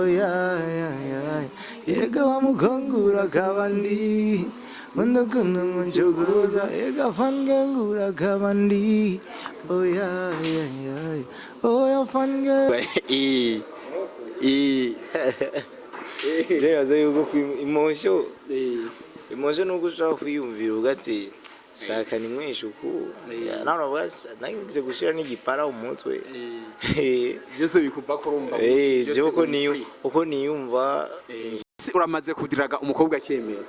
Ya, yega wamukangura kabandi undakunda munjogoza yega fangengura kabandi, oh ya, oh ya fange. Ndibaza yuko imosho imosho nuko ushobora kwiyumvira ugati shaka ni mwinshi uku nawe nagize gushira n'igipara umutwe. Byose bikuva kurumva. Je uko niyo uko niyumva. Uramaze kudiraga umukobwa akemera?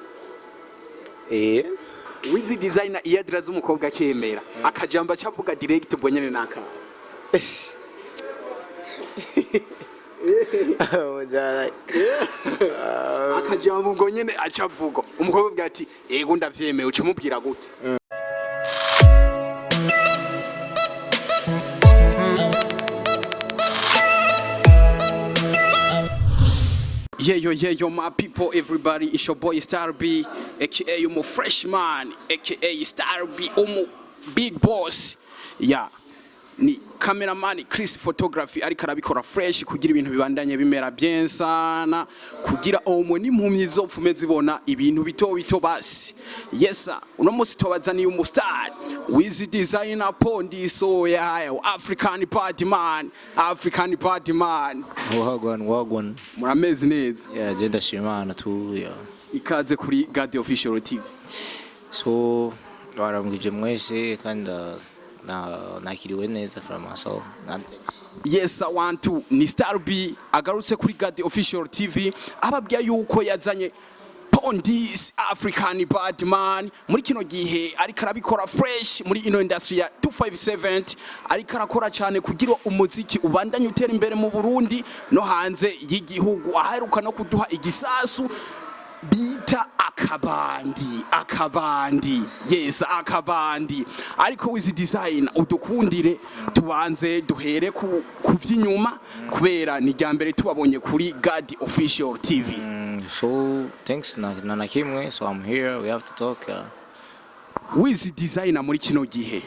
Eh. Wiz Designer iyo adiraza umukobwa akemera, akajambo acavuga direct ubwo nyene naka? Mujana. Akajambo ubwo nyene acavuga umukobwa avuga ati "Ego, ndavyemeye", uca umubwira gute? Yeah, yo, yeah, yo, my people, everybody, it's your boy Star B, aka Umu Freshman, aka Star B, Umu Big Boss. Yeah. Ni cameraman Chris Photography ariko arabikora fresh kugira ibintu bibandanye bimera bien sana, kugira omwe n'impumyi zopfume zibona ibintu bito bito basi. Yes sir, uno munsi tubazaniye umu star Wiz Designer Pondi Soya, African Party Man, African Party Man. Wagwan, wagwan. Murameze neza? Yeah, je ndashima Imana tu, yeah. Ikaze kuri God Official TV. So barambwije mwese kandi na nakiriwe neza from, so nante. Yes, one two, ni Star B agarutse kuri God Official TV ababwira yuko yazanye Pondis African Badman. Muri kino gihe ariko arabikora fresh muri ino industry ya 257, ariko arakora cyane kugira umuziki ubandanye utera imbere mu Burundi no hanze y'igihugu. Aheruka no kuduha igisasu bita Akabandi. Akabandi, yes, Akabandi. Ariko Wiz Design, udukundire tubanze duhere ku by'inyuma kubera ni rya mbere tubabonye kuri God Official TV. So thanks na kimwe, so I'm here, we have to talk. Wiz Design muri kino gihe,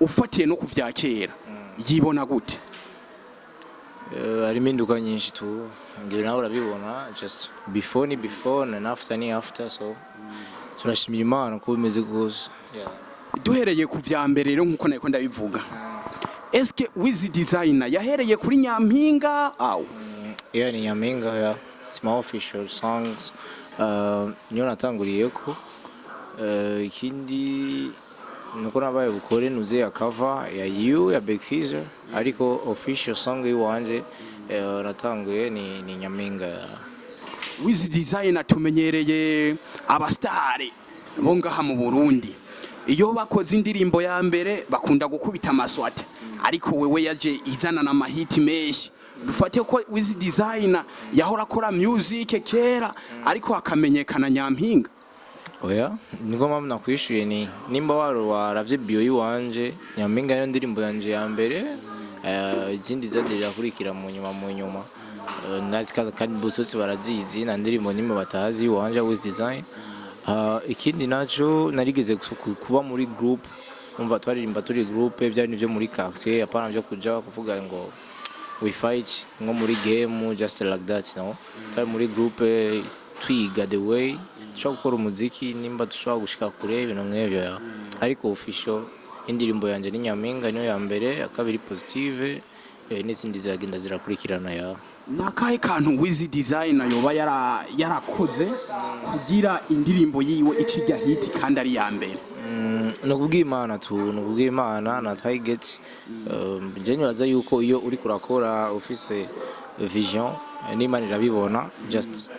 ufatiye no ku vya kera, yibona gute? Harimo impinduka nyinshi tu, ngira nawe urabibona, just before ni before and after ni after, so turashimira Imana uko bimeze rwose, yeah. Duhereye ku vya mbere rero, nkuko nariko ndabivuga, eske Wiz Design yahereye kuri Nyampinga aw? Yeah, ni Nyampinga, yeah. It's my official songs. Niyo natanguriyeko. Ikindi nuko nabaye bukore nuze ya cover ya You ya Big Fizzo, ariko official song yiwanje natanguye ni Nyampinga. Yeah. Wiz Design, tumenyereye abastare bo ngaha mu Burundi, iyo bakoze indirimbo ya mbere bakunda gukubita amaswate, ariko wewe yaje izana na mahiti menshi. Dufate ko Wiz Design yahora akora music kera, ariko akamenyekana Nyampinga? Oya, niko mpamvu nakwishuye ni nimba waro waravye bio yiwanje, Nyampinga niyo ndirimbo yanje ya mbere, izindi zagiye zirakurikira mu nyuma mu nyuma. Nazi kandi bose barazizi, nta ndirimbo nimwe batazi iwanje Wiz Design. Ikindi naco narigeze kuba muri group, umva twaririmba turi groupe, byari nivyo muri quartier, apana byo kuja kuvuga ngo we fight nko muri game, just like that, no. Twari muri groupe twiga the way dushobora gukora umuziki, nimba dushobora gushika kure, ibintu nk'ivyo, yeah. Ariko official indirimbo yanje ni Nyampinga, niyo ya mbere, ya kabiri Positive, n'izindi ziragenda zirakurikirana, yeah. Ni akahe kantu Wiz Design yoba yarakoze kugira indirimbo yiwe ikijya hit kandi ari iya mbere? Ni ukubw'Imana tu, ni ukubw'Imana na target. Je nibaza yuko iyo uriko urakora ufise vision, n'Imana irabibona, just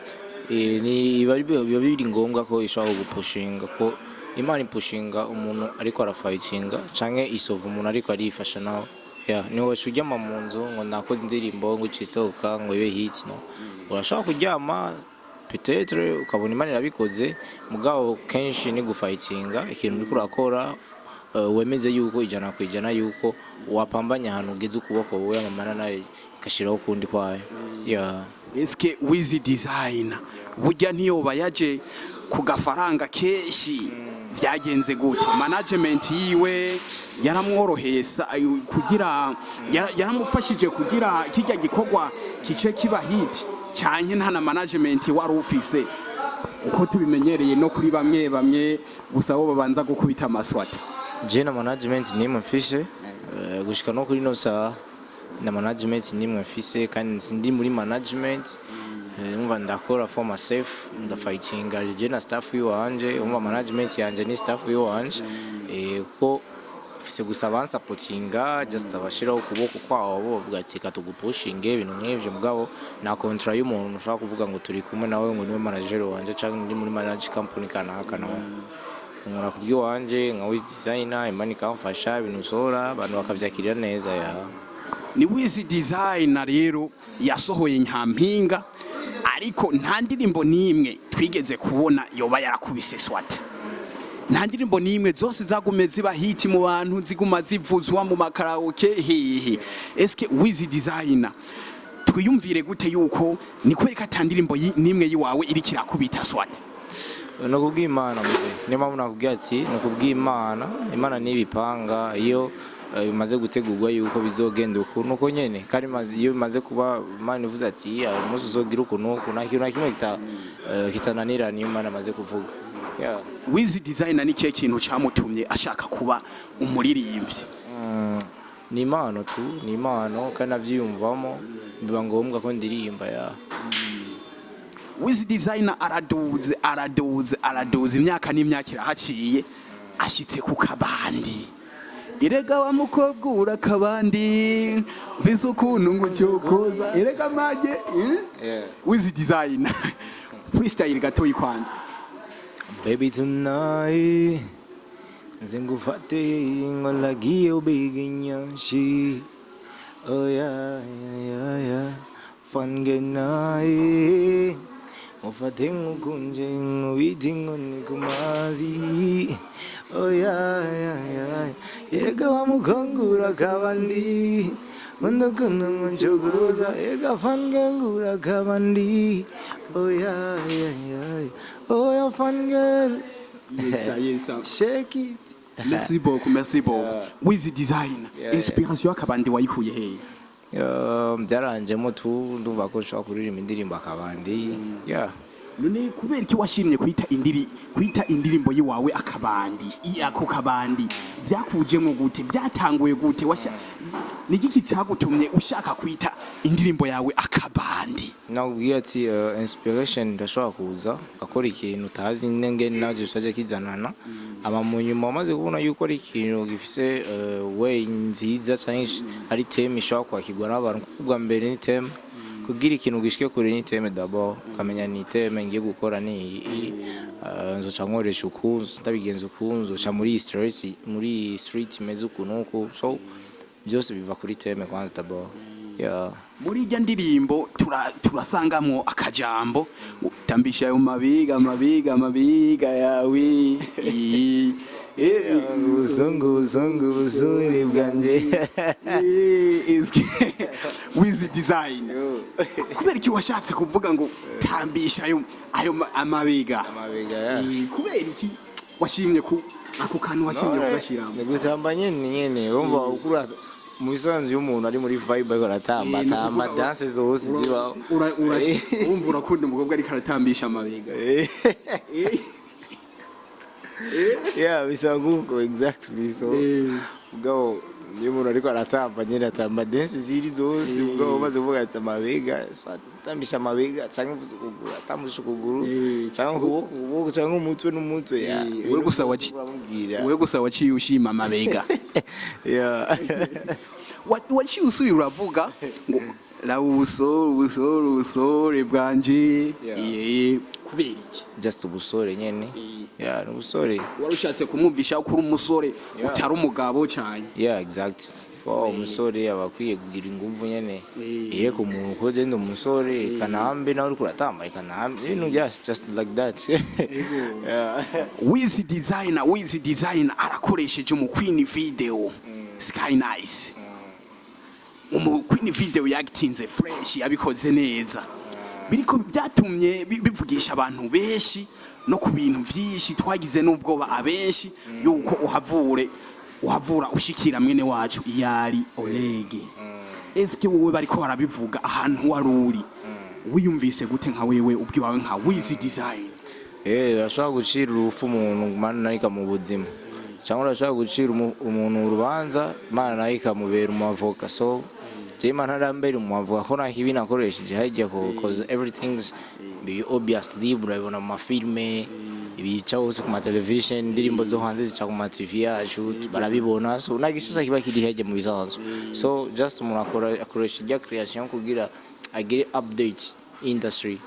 ni biba biri ngombwa ko ishobora kugupushinga, ko Imana ipushinga umuntu ariko arafightinga canke isova umuntu ariko arifasha nawe, yeah. Ni wowe uryama mu nzu ngo nakoze indirimbo ngo icisohoka ngo ibe hit, no. Urashobora kuryama peut-être ukabona Imana irabikoze, mugabo kenshi ni gufightinga ikintu uriko urakora, wemeze yuko 100% yuko wapambanye ahantu ugeze ukuboko wowe, amamana nayo igashiraho ukundi kwayo, yeah. Eske Wiz Design burya ntiyoba yaje ku gafaranga kenshi? Vyagenze gute? Management yiwe yaramworoheye kugira yaramufashije kugira kijya gikorwa kice kiba hit, canke nta na management wari ufise, uko tubimenyereye no kuri bamwe bamwe gusa bo babanza gukubita amaswata? Je na management nimwe mfise, gushika no kuri no saha na management nimwe mfise, kandi sindi muri management. Umva, ndakora for myself, ndafightinga je na staff yiwanje. Umva, management yanje ni staff yiwanje, kuko mfise gusa bansapotinga, just abashiraho ukuboko kwabo, bavuga ati reka tugupushinge, ibintu nk'ivyo. Mugabo nta contrat y'umuntu ushobora kuvuga ngo turi kumwe nawe, ngo niwe manager wanje canke ndi muri manage company kanaka. Nawe nkora kubw'iwanje nka Wiz Designer, Imana ikamfasha, ibintu nsohora abantu bakavyakirira neza ya. Ni Wiz Designer rero yasohoye Nyampinga, ariko nta ndirimbo n'imwe twigeze kubona yoba yarakubise swata. Nta ndirimbo n'imwe, zose zagume ziba hit mu bantu, ziguma zivuzwa mu makaraoke hehe. Eske Wiz Designer twiyumvire gute yuko ni kwereka ata ndirimbo n'imwe yiwawe iri kirakubita swata? Ni ukubw'Imana muze, niyo mpamvu nakubwiye ati ni ukubw'Imana. Imana n'ibipanga iyo bimaze gutegurwa yuko bizogenda uku nuko nyene, kandi iyo bimaze kuba, Imana ivuze ati "Ah, umunsi uzogira uku nuku", nta kintu na kimwe kitananira niyo Imana amaze kuvuga. Yeah. Wiz Designer ni kihe kintu camutumye ashaka kuba umuririmbyi? Ni impano tu, ni impano, kandi navyiyumvamo, biba ngombwa ko ndirimba ya. Wiz Designer araduze, araduze, araduze, imyaka n'imyaka irahaciye, ashitse ku kabandi. Erega wa mukobwa urakabandi, mvise ukuntu ngo ucyokoza, erega mage, eh? Yeah. Wiz Designer, freestyle gatoyi kwanza. Baby, tonight nze ngufate ngo lagiye ubige nyashi. Oh yeah. Fange naye mufate nkukunje nkubite inkoni ku mazi. Oh yeah. Yega wa mukongura kabandi, ndakunda nkujogoza, ega fange ngura kabandi. Oh yeah. Oh yeah, fun girl. Yes. Shake it. Merci beaucoup, merci beaucoup, Wiz Design. Inspiration y'akabandi wayikuye hehe? Byaranjemo tu, ndumva ko nshobora kuririmba indirimbo akabandi, yeah. None kubera iki washimye kwita indirimbo yiwawe akabandi? Ako kabandi byakujemo gute? Byatanguye gute? Washa ni igiki cyagutumye ushaka kwita indirimbo yawe akabandi? Nakubwiye ati inspiration ndashobora kuza gakora ikintu utazi nenge naje cyaje kizanana, ama mu nyuma wamaze kubona yuko ari ikintu gifise way nziza canke ari thème ishobora kwakirwa n'abantu, kuko ubwa mbere ni thème. Kugira ikintu gishike kure ni thème d'abord, ukamenya ni thème ngiye gukora, ni iyi, nzoca nkoresha uku, nzoca ndabigenza uku, nzoca muri iyi stress, muri iyi street imeze uku n'uku. So byose biva kuri thème kwanza d'abord, yeah. Muri ijya ndirimbo turasangamwo akajambo tambisha ayo mabiga, mabiga, mabiga yawe. Ubuzungu, ubuzungu, ubuzuri bwanjye. Wiz Design, kubera iki washatse kuvuga ngo tambisha ayo amabiga? Amabiga ya. Kubera iki washimye ku ako kantu, washimye kugashyiramo? Ni gutamba nyene nyene, urumva ukura mu bisanzwe iyo umuntu ari muri vibe ariko aratamba, Ni atamba ukuvuga dance zose zibaho. Wumva urakunda umukobwa ariko aratambisha amabiga? Yeah, bisa nguko exactly. So mugabo iyo umuntu ariko aratamba nyene atamba dance ziri zose, mugabo umaze kuvuga ati amabega, so atambisha amabega canke uvuze ukuguru, atambisha ukuguru canke ukuboko, ukuboko canke umutwe n'umutwe ya. We gusa uramubwira. We gusa waciye ushima amabega. Yeah. Waciye usubira uravuga ngo la ubusore, ubusore, ubusore bwanje. Yeah. Kubera iki? Just ubusore nyene, yeah, ni ubusore. Wari ushatse kumwumvisha ko uri umusore, utari umugabo cyane? Yeah, exact. Wow, umusore aba akwiye kugira inguvu nyene. Iye ku muntu ko genda umusore kanambe nawe uriko uratamba ikanambe, ibintu just like that, yeah. Wiz Designer, Wiz Designer arakoresheje umu queen video Sky Nice. Umu queen video yagitinze fresh, yabikoze neza, biriko byatumye bivugisha abantu benshi. no ku bintu vyinshi twagize n'ubwoba abenshi yuko uhavure uhavura ushikira mwene wacu iyari Olege. Eske wowe bariko barabivuga, ahantu wari uri wiyumvise gute nka wewe ubwiwawe nka Wiz Design? Urashobora gucira urupfu umuntu, Imana nayo ikamuha ubuzima, cyangwa urashobora gucira umuntu urubanza, Imana nayo ikamubera umwavoka. So jewe Imana ntarambera umwavoka ko nta kibi nakoresheje hajya ko, cause everything's be obviously murabibona mu mafilme, ibica hose ku ma television, indirimbo zo hanze zica ku ma TV yacu, barabibona. So nta gishasha kiba kiri hajya mu bisanzwe. So just umuntu akora, akoresha ijya creation kugira agire update industry.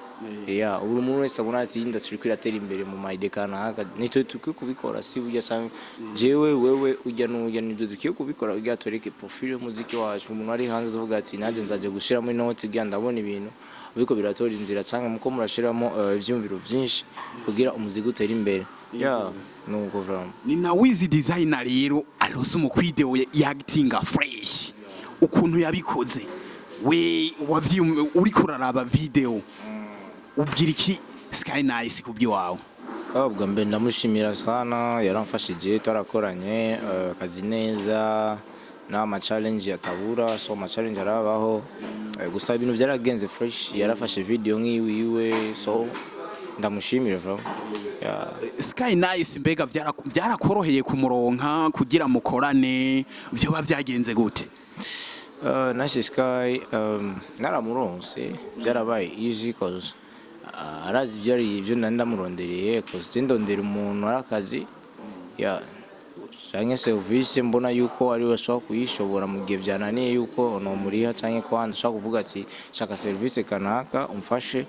Yeah, buri muntu wese abona ati industry ko iratera imbere mu ma idées kanaka, nitwe tukwiye kubikora, si burya canke jewe, wewe, ujya n'ujya, nitwe dukwiye kubikora kugira twereke profile y'umuziki wacu. Umuntu ari hanze avuga ati nanjye nzaje gushiramo inoti kugira ndabona ibintu biriko biratora inzira, canke muko murashiramo ivyumviro vyinshi kugira umuziki utere imbere. Yeah, nuko vraiment. Ni na Wiz Designer rero arose umukwidewo yagitinga fresh ukuntu yabikoze. We wavyiyum uriko uraraba video, ubwira iki Sky Nice kubyiwawe? Oh, bwa mbere ndamushimira sana, yaramfashije, twarakoranye akazi neza n'ama challenge yatabura. So ama challenge arabaho, gusa ibintu byaragenze fresh, yarafashe video nk'iwiwe, so ndamushimira vraiment. Yeah. Sky Nice mbega byarakoroheye kumuronka kugira mukorane, vyoba byagenze gute? Nice Sky, naramuronse, byarabaye easy cause arazi ibyo ari ibyo nari ndamurondereye, cause je ndondera umuntu ari akazi ya canke service mbona yuko ari we ashobora kuyishobora mu gihe byananiye yuko nomuriha, canke ko handi ushobora kuvuga ati shaka service kanaka umfashe,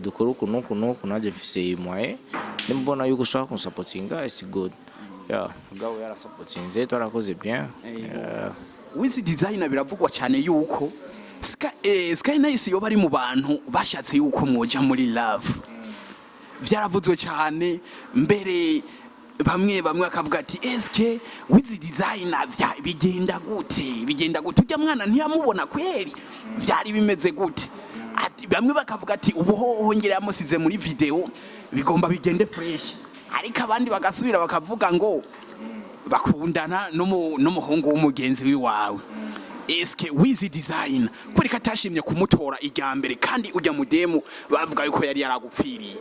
dukore uku n'uku n'uku, nanjye mfise iyi moyen, nimbona yuko ushobora kunsapotinga, it's good. Yeah, mugabo yarasapotinze, twarakoze bien. Yeah. Wiz Designer, biravugwa cyane yuko Sky Nice yoba ari mu bantu bashatse yuko mwoja muri love. Byaravuzwe cyane mbere, bamwe bamwe bakavuga ati eske Wiz Designer bigenda gute, bigenda gute, ujya mwana ntiyamubona kweri, byari bimeze gute? Ati bamwe bakavuga ati ubu hoho ngira yamusize muri video bigomba bigende fresh, ariko abandi bagasubira bakavuga ngo bakundana n'umuhungu w'umugenzi wiwawe. Eske Wiz Design kwereka atashimye kumutora ijya mbere, kandi ujya mudemu bavuga yuko yari yaragupfiriye?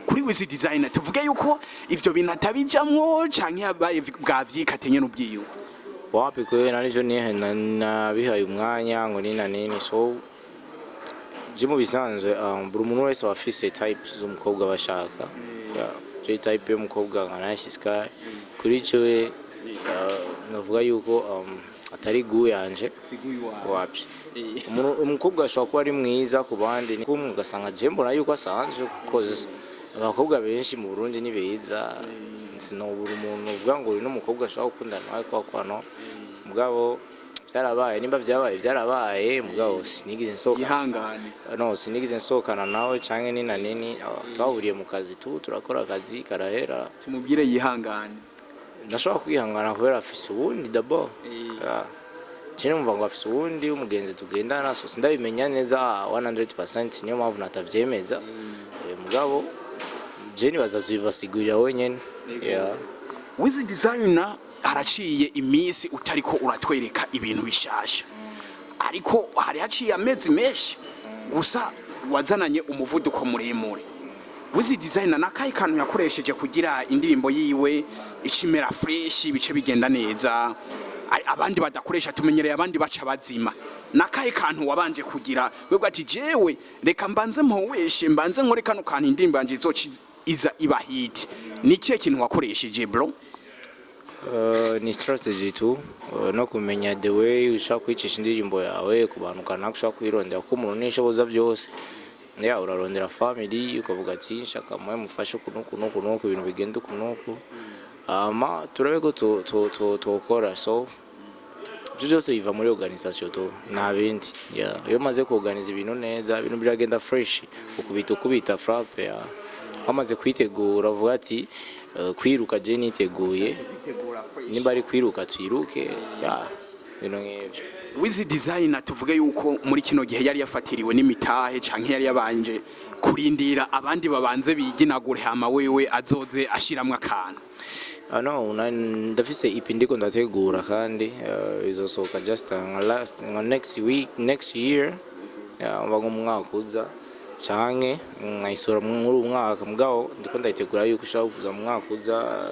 Kuri Wiz Design tuvuge yuko ivyo bintu atabijamwo canke yabaye bwavyikate n'ubwiwe? Wapi kwe, nari nihe nabihaye umwanya ngo nina nini. So je mu bisanzwe, buri muntu wese aba afise type z'umukobwa bashaka. Yeah, je type y'umukobwa nka Nice Sky kuri jewe, navuga yuko atari goût yanje. Wapi. Umukobwa ashobora kuba ari mwiza ku bandi kumwe, ugasanga je mbona yuko asanzwe, cause abakobwa benshi mu Burundi ni beza, sinobura umuntu uvuga ngo uyu n'umukobwa ashobora gukundana nawe kwa kwano. Mugabo byarabaye, nimba byabaye byarabaye, mugabo sinigeze nsohoka. Ihangane. No, sinigeze nsohokana nawe canke nina nini. Twahuriye mu kazi tu, turakora akazi karahera. Tumubwire yihangane. Ndashobora kwihangana kubera afise uwundi d'abord. Yeah. Je numva ngo afise uwundi w'umugenzi tugendana, so sindabimenya neza 100%, niyo mpamvu natavyemeza. Mugabo je nibaza azobibasigurira wenyene. Yeah. Wiz Designer, haraciye iminsi utariko uratwereka ibintu bishasha, ariko hari haciye amezi menshi gusa wazananye umuvuduko muremure. Wiz Designer nakahe kantu yakoresheje kugira indirimbo yiwe icimera fresh, ibice bigenda neza, abandi badakoresha? Tumenyereye abandi baca bazima. Nakahe kantu wabanje kugira webwe ati jewe reka mbanze mpoweshe, mbanze nkore kano kantu, indirimbo yanje izoca iza iba hit? Ni ikihe kintu wakoresheje, bro? Ni strategy tu, no kumenya the way ushaka kwicisha indirimbo yawe ku bantu kanaka ushaka kuyirondera, kuko umuntu nishoboza byose. Ya, urarondera family ukavuga ati nshaka mwe mufashe uku n'uku n'uku n'uku, ibintu bigenda uku n'uku, hama turabe ko tukora. So ibyo byose biva muri organisation tu, nta bindi. Yeah. Iyo umaze kuorganiza ibintu neza, ibintu biragenda fresh, ukubita ukubita frappe. Ya, wamaze kwitegura, uvuga ati kwiruka je niteguye, nimba ari kwiruka twiruke. Ya, ibintu nk'ibyo. Wiz Designer, tuvuge yuko muri kino gihe yari yafatiriwe n'imitahe canke yari yabanje kurindira abandi babanze biginagure, hama wewe azoze ashiramwo akantu? Ah no, ndafise EP ndiko ndategura kandi izosohoka just nka last, nka next week, next year, yeah, umva nko mu mwaka uza canke nkayisura muri uyu mwaka. Mugabo ndiko ndayitegura yuko ishobora kuza mu mwaka uza,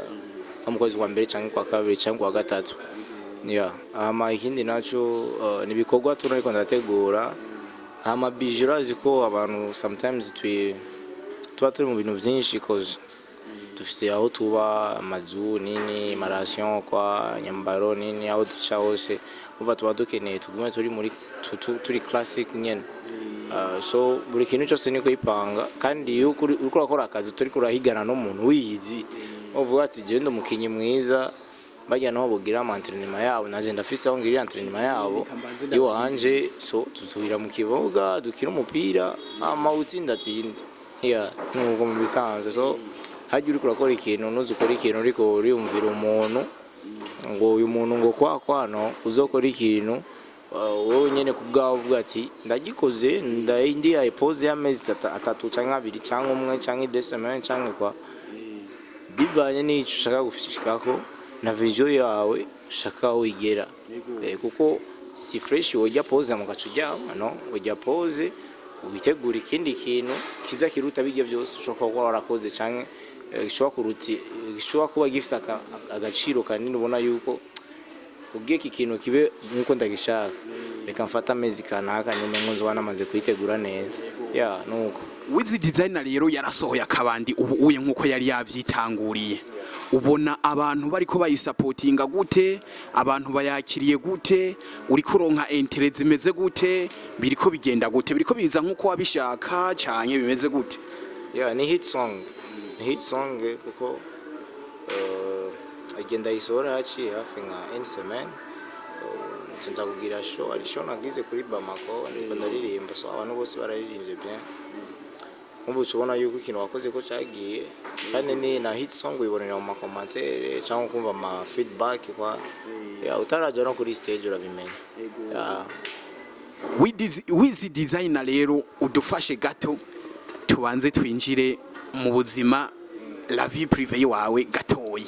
nko mu kwezi kwa mbere canke kwa kabiri canke kwa gatatu, yeah. Hama ikindi naco ni ibikorwa tuno ariko ndategura. Hama bije, urazi ko abantu sometimes tuba turi mu bintu vyinshi, cause dufise aho tuba, amazu nini, ama ration kwa nyambaro nini, aho duca hose umva tuba dukeneye tugume turi muri turi classic nyene. So buri kintu cyose ni kuyipanga, kandi iyo uriko urakora akazi utariko urahigana n'umuntu wiyizi, uvuga ati jewe ndi umukinyi mwiza, barya nabo bogira ama entraînement yabo, nanje ndafise aho ngirira entraînement yabo iwanje, so tuzuhira mu kibuga dukina umupira, hama utsinda atsinde, yeah, nuko mu bisanzwe. So hajya uriko urakora ikintu, nuzi ukora ikintu uriko uriyumvira umuntu ngo uyu muntu ngo kwa kwano, uzokora ikintu wowe nyene ku bwawe uvuga ati ndagikoze, ndihaye pause y'amezi atatu canke abiri canke umwe canke 2 semaines canke kwa, bivanye n'ico ushaka gushikako na vision yawe ushaka aho igera. Kuko si fresh wojya pause mugaca uryama, no ujya pause witegura ikindi kintu kiza kiruta bijya byose ushobora kuba warakoze canke gishobora kuruta, gishobora kuba gifise agaciro kanini. Ubona yuko ubwiye iki kintu kibe nkuko ndagishaka, reka mfate amezi kanaka nyuma ngo nzoba namaze kuyitegura neza, ya nuko. Wiz Designer rero yarasohoye akabandi ubu uye nkuko yari yavyitanguriye. Ubona abantu bariko bayisapotinga gute? Abantu bayakiriye gute? Uriko uronka intérêt zimeze gute? Biriko bigenda gute? Biriko biza nkuko wabishaka canke bimeze gute? Yeah, ni hit song, ni hit song, kuko igenda isohora haciye hafi nka une semaine, nza kugira show, ari show nagize kuri Bamako, ndiko ndaririmba, so abantu bose bararirimbye bien. Nkumva uca ubona yuko ikintu wakoze ko cagiye, kandi ni na hit song, uyibonera mu ma commentaires cyangwa kumva ama feedback kwa, yeah, utaraja no kuri stage urabimenya, yeah. Wiz Designer rero, udufashe gato tubanze twinjire mu buzima, la vie privée wawe gatoyi.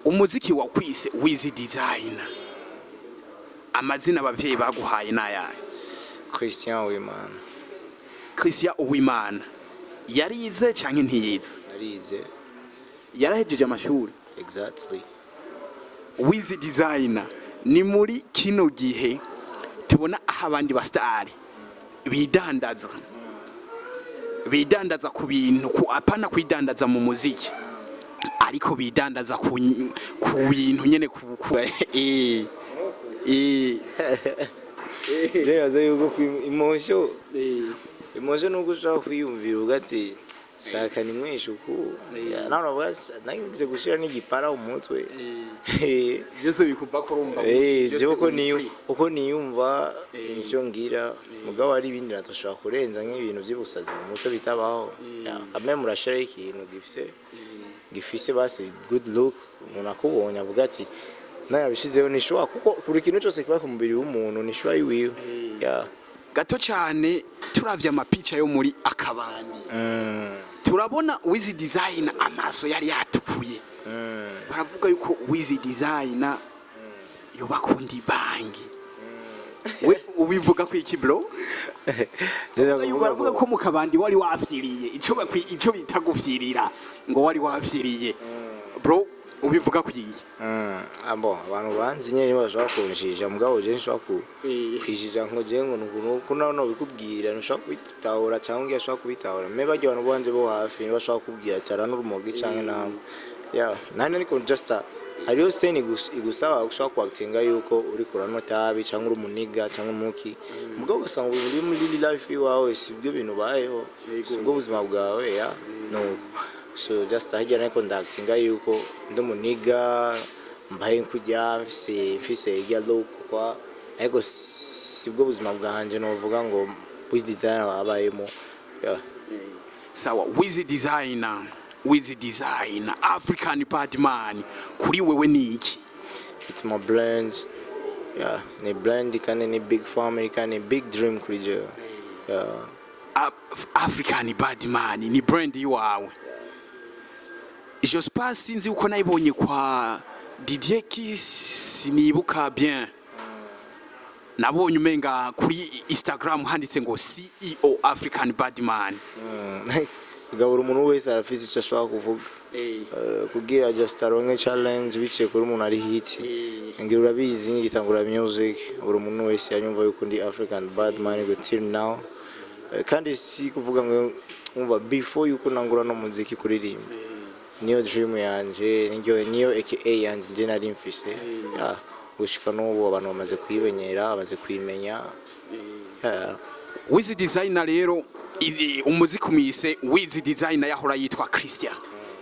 Umuziki wakwise Wiz Designer, amazina abavyeyi baguhaye n'ayahe? Christian Wimana. Christian Uwimana yarize canke ntiyize? Narize. Yarahejeje amashuri? Exactly. Wiz Designer, ni muri kino gihe tubona aho abandi ba star bidandaza ku bintu, ku apana kwidandaza mu muziki, ariko bidandaza ku bintu nyene ku. Ndibaza yuko imosho imosho nuko ushobora kwiyumvira uvuga ati shaka ni mwinshi uku nawe uravuga ati, nagize gushira n'igipara umutwe. Byose bikuva kurumva. Jewe uko niyumva nicyo ngira, mugabo hari ibindi natushobora kurenza nk'ibintu by'ubusazi mu mutwe bitabaho. Kamwe murashiraho ikintu gifise basi good look, umuntu akubonye avuga ati nawe yabishizeho nishobora, kuko buri kintu cyose kiba ku mubiri w'umuntu nishobora yiwiwe. Yeah. Gato cyane, turavye amapica yo muri akabandi, turabona Wiz Design amaso yari yatukuye. Baravuga yuko Wiz Design yoba akunda ibangi. We ubivuga ku iki, bro? Baravuga ko mu kabandi wari wafyiriye, ico bita gufyirira, ngo wari wafyiriye. Bro, ubivuga ku iki? Ah bon, abantu banzi nyene nibo bashobora kunjija, mugabo je nshobora kwijija ngo je ngo nuku nuku naho nobikubwira ntushobora kubitahura cyangwa ngiye ashobora kubitahura, me barya abantu banje bo hafi nibo bashobora kubwira ati ara n'urumogi canke namwe, yeah, nani. Ariko just hariyo scene igusaba ushobora kwakitinga yuko uri kuranywa itabi cyangwa uri umuniga cyangwa umuki, mugabo ugasanga uri muri life iwawe sibwo bintu ubayeho, sibwo buzima bwawe, ya nuko. So just hirya ariko ndakitinga yuko ndi umuniga, mbaye kurya mfise irya look kwa, ariko sibwo buzima bwanje novuga ngo Wiz Designer abayemo, yeah. Sawa, Wiz Designer, Wiz Designer African Badman kuri wewe ni iki? It's my brand. Yeah, ni brand kandi ni big family kandi ni big dream kuri jewe, yeah. African Badman ni brand yiwawe. Jospa, sinzi uko nayibonye kwa Didier Kiss, sinibuka bien. Nabonye umenga kuri Instagram handitse ngo CEO African Badman. Gabura, umuntu wese arafise icyo ashobora kuvuga. Kugira just aronke challenge biciye kuri umuntu ari hit. Ngira urabizi, ngitangura music buri muntu wese yanyumva yuko ndi African Badman go till now. Kandi si kuvuga ngo umva before yuko nangura no muziki kuririmba, niyo dream yanje, niyo aka yanje nje nari mfise. Yeah, gushika n'ubu abantu bamaze kuyimenyera, bamaze kuyimenya, yeah. Wiz Designer rero, umuziki umise Wiz Designer yahora yitwa Christian.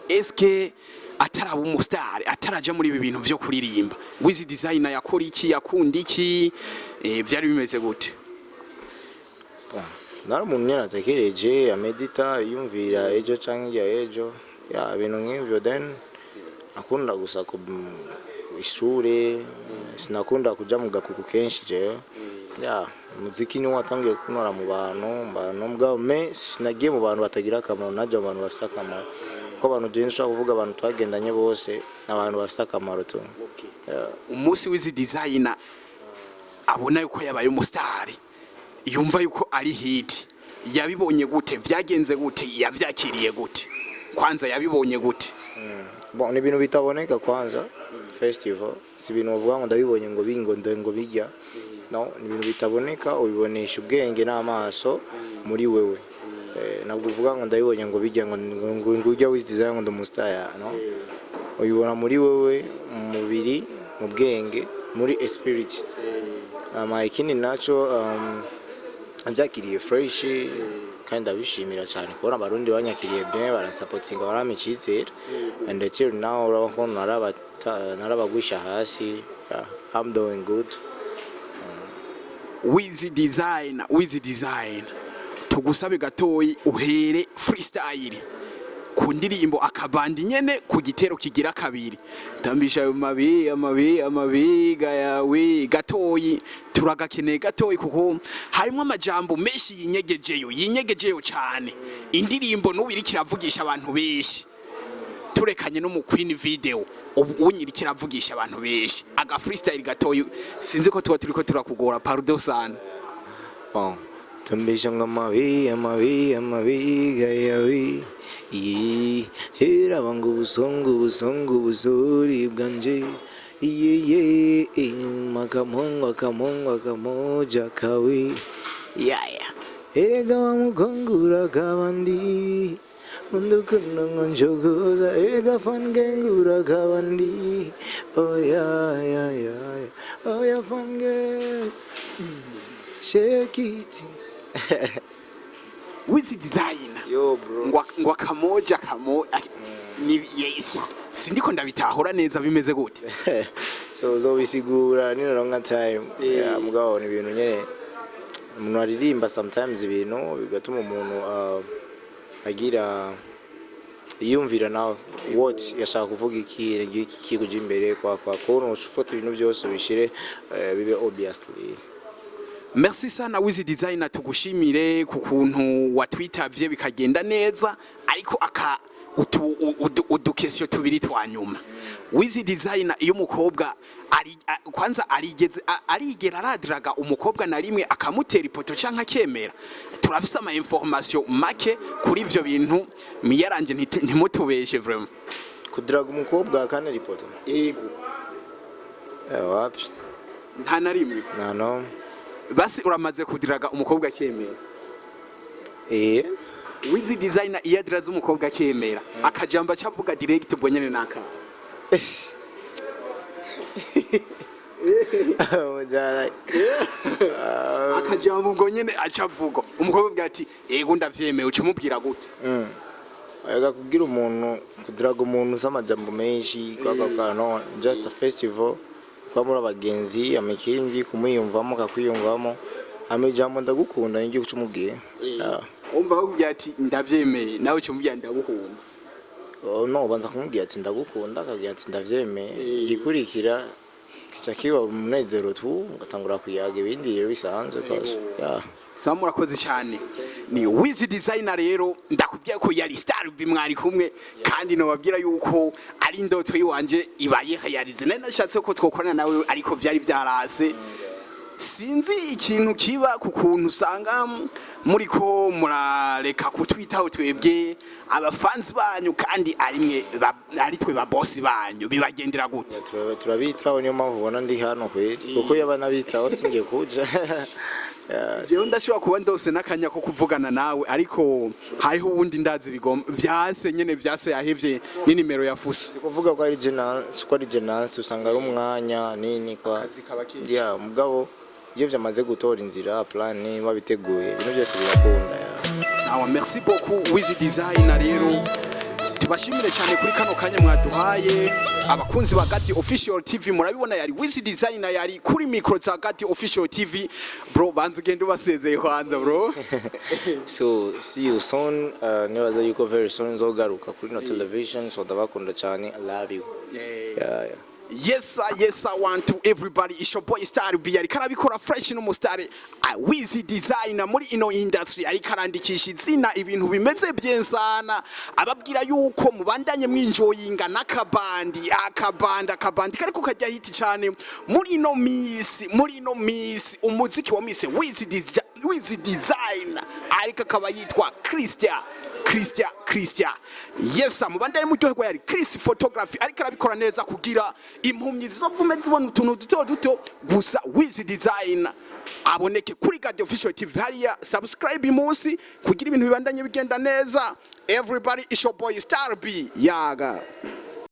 Eske ataraba umustar, ataraja muri ibi bintu vyo kuririmba, Wiz Designer yakora iki, yakunda iki, vyari bimeze gute? Nari umuntu nyene atekereje, amedita, yumvira ejo canke hirya ejo ya ibintu nk'ivyo. Then akunda gusa ku ishure, sinakunda kuja mu gakuku kenshi jewe. Ya umuziki niwo watangiye kuntora mu bantu mugabo me sinagiye mu bantu batagira akamaro, naje mu bantu bafise akamaro, kuko abantu jewe nshobora kuvuga abantu twagendanye bose ni abantu bafise akamaro tu. Yeah. Umunsi Wiz Designer abona yuko yabaye umustar, yumva yuko ari hit, yabibonye gute? Vyagenze gute? Yavyakiriye gute? Kwanza yabibonye gute? Bon, ni ibintu bitaboneka. Kwanza festival si ibintu bavuga ngo ndabibonye ngo bingo ngo bijya. No, ni ibintu bitaboneka, ubibonesha ubwenge n'amaso muri wewe. Ntabwo uvuga ngo ndabibonye ngo bijya ngo ujya Wiz Design ngo ndi umustar. No, ubibona muri wewe, mu mubiri, mu bwenge, muri spirit. Ama ikindi naco, byakiriye fresh kandi ndabishimira cyane kubona Abarundi banyakiriye bien, baransapotinga, barampa icyizere, and until now urabona ko narabagwisha hasi. Yeah, I'm doing good. Wiz Designer, Wiz Designer, tugusabe gatoyi uhere freestyle ku ndirimbo Akabandi nyene, ku gitero kigira kabiri. Tambisha ayo mabi amabi amabiga yawe gatoyi, turagakeneye gatoyi kuko harimo amajambo menshi yinyegejeyo, yinyegejeyo cyane. Indirimbo n'ubu iriko iravugisha abantu benshi, turekanye no mu Queen Video, ubu unyiriko iravugisha abantu benshi. Aga freestyle gatoyi, sinzi ko tuba turiko turakugora, pardon sana. Bon, tambisha ngo amabi amabi amabiga yawe heraba ngo ubusongo ubusongo ubusori bwanje iye makamongo akamongo akamoja kawe yaya erega wamukongura kabandi undukunda ngo njogoza erega fangengura kabandi oya ya ya oya fange shake it. Wiz Designer. Yo bro. Ngo akamoja kamo ni yes, sindiko ndabitahura neza, bimeze gute? So uzobisigura ninoronka time. Yeah, mugabo ni ibintu nyene umuntu aririmba sometimes, ibintu bigatuma umuntu agira yiyumvira nawe what yashaka kuvuga, iki iki kuja imbere kwa kubona ufata ibintu byose ubishire bibe obviously. Merci sana Wiz Designer, tugushimire ku kuntu watwitavye bikagenda neza. Ariko aka udukesyo tubiri twa nyuma, Wiz Designer, iyo umukobwa ari kwanza arigeze arigera aradiraga umukobwa na rimwe akamutera ipoto canke akemera? Turafise ama information make kuri ivyo bintu, miyaranje ntimutubeshe vraiment. Kudiraga umukobwa kandi ripoto? Yego. Wapi. Nta na rimwe? Nta no. Basi uramaze kudiraga umukobwa akemera? Eh. Wiz Designer iyo adiraza umukobwa akemera, akajambo acavuga direct ubwo nyene naka? Mujana. Akajambo ubwo nyene acavuga umukobwa avuga ati "Yego, ndavyemeye", uca umubwira gute? Ega kubwira umuntu, kudiraga umuntu si amajambo menshi kwa no, just a festival kuba muri abagenzi, amikindi kumwiyumvamo akakwiyumvamo, hama ijambo "ndagukunda" niryo uca umubwiye. Yeah. Umva bakubwira ati "Ndavyemeye", nawe uca umubwira "Ndagukunda"? Oh, no, ubanza kumubwira ati "Ndagukunda", akabwira ati "Ndavyemeye", igikurikira. Kica kiba umunezero tu, ugatangura kuyaga ibindi rero bisanzwe kose, yeah. Sawa, murakoze cyane. Ni Wiz Designer rero, ndakubwiye ko yari Star B mwari kumwe, kandi nobabwira yuko ari indoto yiwanje ibaye réalisée. Nari nashatse ko twokorana nawe, ariko byari byarase. Sinzi ikintu kiba ku kuntu usanga muriko murareka kutwitaho twebwe abafanzi banyu, kandi ari mwe ari twe ba boss banyu. Bibagendera gute? Turabitaho, niyo mpamvu ubona ndi hano kweri, kuko iyo banabitaho singiye kuja. Yeah. Jewe ndashobora kuba ndose n'akanya ko kuvugana nawe, ariko hariho uwundi ndazi bigomba vyase nyene, vyase, yahevye n'inimero ya fusa. Si kuvuga ko ari gênance, ko ari gênance, usanga ari umwanya nini kwa Akazi kaba kenshi. Yeah, mugabo iyo vyamaze gutora inzira, plan wabiteguye, ibintu byose birakunda, yeah. Sawa, merci beaucoup Wiz Designer. Rero tubashimire cyane kuri kano kanya mwaduhaye. Abakunzi ba Gati Official TV, murabibona yari Wiz Designer, yari kuri micro za Gati Official TV. Bro, banza ugende ubasezeye kwanza, bro. So see you soon. Nibaza yuko very soon nzogaruka kuri no television. So ndabakunda cyane, I love you, yeah. Yes sir, yes sir, one to everybody. It's your boy Star B. Ariko arabikora fresh n'umustar Wiz Designer muri ino industry, ariko arandikisha izina, ibintu bimeze bien sana. Ababwira yuko mubandanye mwinjoyinga n'akabandi, akabandi, akabandi kariko kajya hit cyane muri ino misi, muri ino misi umuziki wa mise Wiz Designer, ariko akaba yitwa Christian, Christian, Christian. Yes sir, mubandanye muryoherwa. Yari Chris Photography, ariko arabikora neza kugira impumyi zizovume zibona utuntu duto duto gusa. Wiz Design aboneke kuri God Official TV hariya, subscribe munsi kugira ibintu bibandanye bigenda neza. Everybody, it's your boy Star B. Yaga.